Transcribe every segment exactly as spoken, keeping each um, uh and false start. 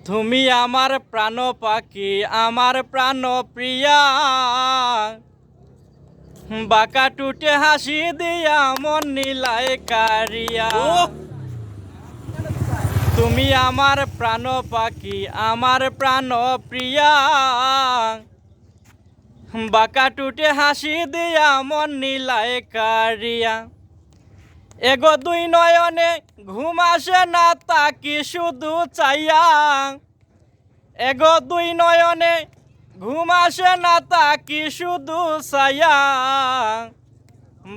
তুমি আমার প্রাণ পাখি, আমার প্রাণ প্রিয়া, বাঁকা ঠোঁটে হাসি দিয়া মন নিলায় কাড়িয়া। ওহ! তুমি আমার প্রাণ পাখি, আমার প্রাণ প্রিয়া, বাঁকা ঠোঁটে হাসি দিয়া মন নিলায় কাড়িয়া। এগো দুই নয়নে ঘুম আসে না তাকি শুধু চাইয়া। এগো দুই নয়নে ঘুম আসে না তাকি শুধু চাইয়া।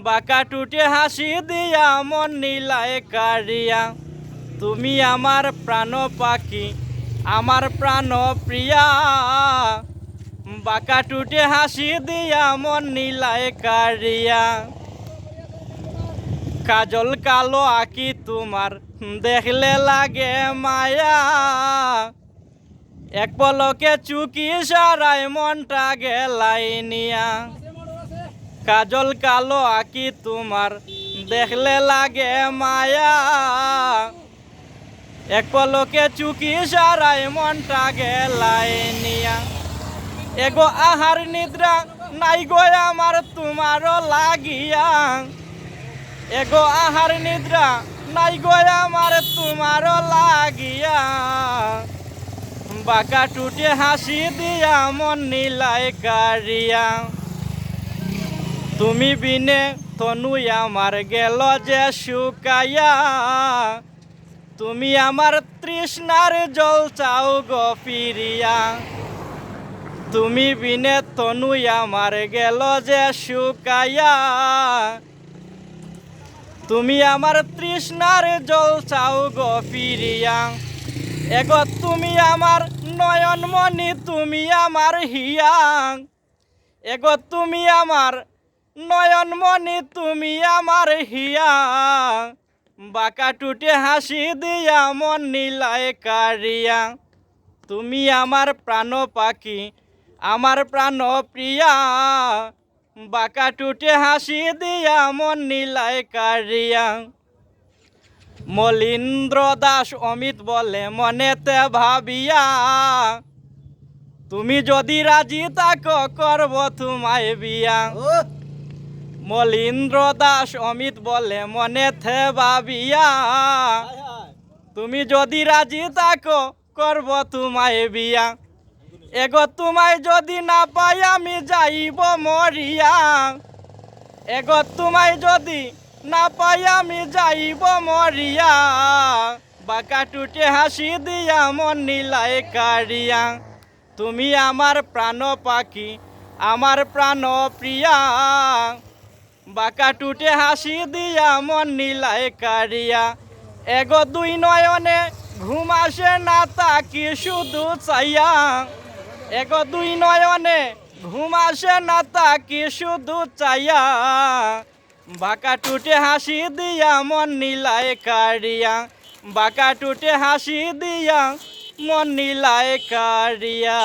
বাঁকা ঠোঁটে হাসি দিয়া মন নিলায় কাড়িয়া। তুমি আমার প্রাণ পাখি, আমার প্রাণ প্রিয়া, বাঁকা ঠোঁটে হাসি দিয়া মন নিলায় কাড়িয়া। কাজল কালো আঁখি তোমার দেখলে লাগে মায়া, এক পলকে চুকি সারায় মনটা গেলায় নিয়া। কাজল কালো আঁখি তোমার দেখলে লাগে মায়া, এক পলকে চুকি সারায় মনটা গেলায় নিয়া। এগো আহার নিদ্রা নাই গো আমার তোমারও লাগিয়া। এগো আহার নিদ্রা নাই গো আমার তোমারও লাগিয়া। বাঁকা ঠোঁটে হাসি দিয়া মন নিলায় কাড়িয়া। তুমি বিনে তনু আমার গেল যে শুকাইয়া। তুমি আমার তৃষ্ণার জল চাও গো ফিরিয়া। তুমি বিনে তনু আমার গেল যে শুকাইয়া। তুমি আমার তৃষ্ণার জল চাও গো ফিরিয়া। এগো তুমি আমার নয়নমণি, তুমি আমার হিয়া। এগো তুমি আমার নয়নমণি, তুমি আমার হিয়া। বাঁকা ঠোঁটে হাসি দিয়া মন নিলায় কাড়িয়া। তুমি আমার প্রাণ পাখি, আমার প্রাণ প্রিয়া, বাঁকা ঠোঁটে হাসি দিয়া মন নিলায় কাড়িয়া। মলীন্দ্র দাস অমিত বলে মনেতে ভাবিয়া, তুমি যদি রাজি থাকো করব তোমায় বিয়া। ও! মলীন্দ্র দাস অমিত বলে মনেতে ভাবিয়া, হায় হায়। তুমি যদি রাজি থাকো করব তোমায় বিয়া। এগো তোমায় যদি না পাই আমি যাইব মরিয়া। এগো তোমায় যদি না পাই আমি যাইব মরিয়া। বাঁকা ঠোঁটে হাসি দিয়া মন নিলায় কাড়িয়া। তুমি আমার প্রাণ পাখি, আমার প্রাণ প্রিয়া। বাঁকা ঠোঁটে হাসি দিয়া মন নিলায় কাড়িয়া। এগো দুই নয়নে ঘুম আসে না তাকি শুধু চাইয়া। এগো দুই নয়নে ঘুম আসে না তাকি শুধু চাইয়া। বাঁকা ঠোঁটে হাসি দিয়া মন নিলায় কাড়িয়া। বাঁকা ঠোঁটে হাসি দিয়া মন নিলায় কাড়িয়া।